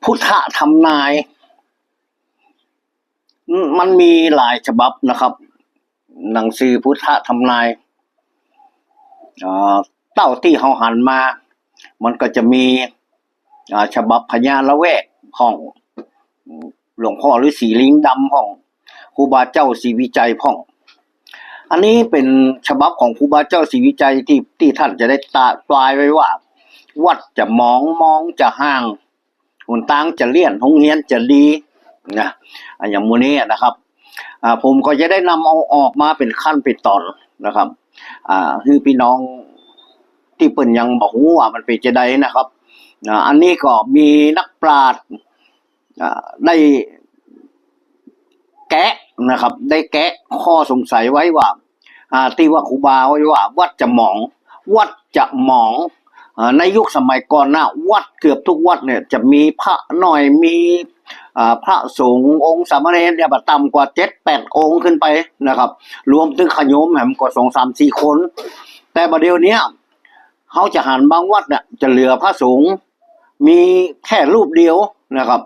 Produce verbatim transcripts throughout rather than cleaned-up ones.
พุทธทำนาย มันมีหลายฉบับนะครับ หนังสือพุทธทำนาย อ่า เต้าตี้เฮาหันมา มันก็จะมี อ่า ฉบับพญาละแวกพ่อง หลวงพ่อฤๅษีลิงดำพ่อง ครูบาเจ้าศรีวิชัยพ่อง อันนี้เป๋นฉบับของครูบาเจ้าศรีวิชัยตี้ ตี้ต้านจะได้ตะ ตรายไว้ว่า วัดจะหมอง มองจะฮ้าง หนตางจะเลี้ยน โฮงเฮียนจะดี นะ อะ อย่างหมู่นี้นะครับ อ่า ผมก็จะได้นำเอาออกมาเป๋นขั้นเป๋นต๋อนนะครับ อ่า หื้อปี้น้องตี้เปิ้นยังบ่ฮู้ว่ามันเป๋นจะใดนะครับ อ่า อันนี้ก็มีนักปราชญ์ อ่า ได้แกะนะครับ ได้แกะข้อสงสัยไว้ว่า อ่า ตี้ว่าครูบาไว้ว่า วัดจะหมอง วัดจะหมอง อ่า ในยุคสมัยก่อนนะ วัดเกือบทุกวัดเนี่ย จะมีพระน้อย มี อ่า พระสงฆ์องค์สามเณรเนี่ย บ่ต่ำกว่าเจ็ดแปดองค์ขึ้นไปนะครับ รวมเถิงขะโยมแหมก็สองสามสี่คน แต่บ่าเดี่ยวเนี้ย เฮาจะหันบางวัดเนี่ย จะเหลือพระสงฆ์ มีแค่รูปเดียวนะครับ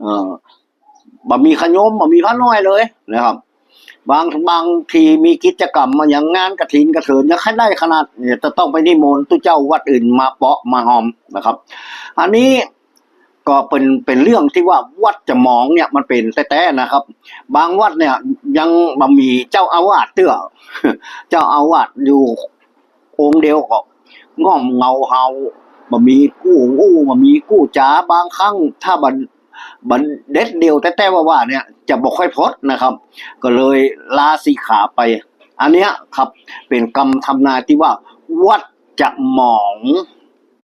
เอ่อ บ่มีขะโยม บ่มีพระน้อยเลยนะครับ บาง บางทีมีกิจกรรมมาอย่างงานกฐินกฐิน ยังใค่ได้ขนาดเนี่ย จะต้องไปนิมนต์ตุ๊เจ้าวัดอื่นมาเปาะมาฮอมนะครับ อันนี้ก็เป๋น เป๋นเรื่องตี้ว่าวัดจะหมองเนี่ย มันเป๋นแต๊ๆ นะครับ บางวัดเนี่ยยังบ่มีเจ้าอาวาสเตื้อ เจ้าอาวาสอยู่ องค์เดียวก็ง่อมเหงาเฮา บ่มีกู้อู้ บ่มีกู้จ๋า บางครั้งถ้าบ่ บ่เด็ดเดี่ยวแต๊ๆ ว่าๆ เนี่ย จะบ่ค่อยพดนะครับ ก็เลยลาสิกขาไป อันเนี้ยครับ เป๋นกำทำนายตี้ว่าวัดจะหมอง